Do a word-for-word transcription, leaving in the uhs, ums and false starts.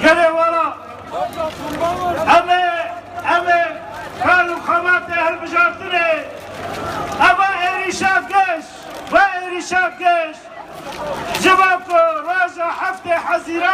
Gelê wala, em ê, em ê kar û xebatê hilbijartinê, eva êrîşa giş, ve êrîşa giş, ji bo ku roja heftê Hezîra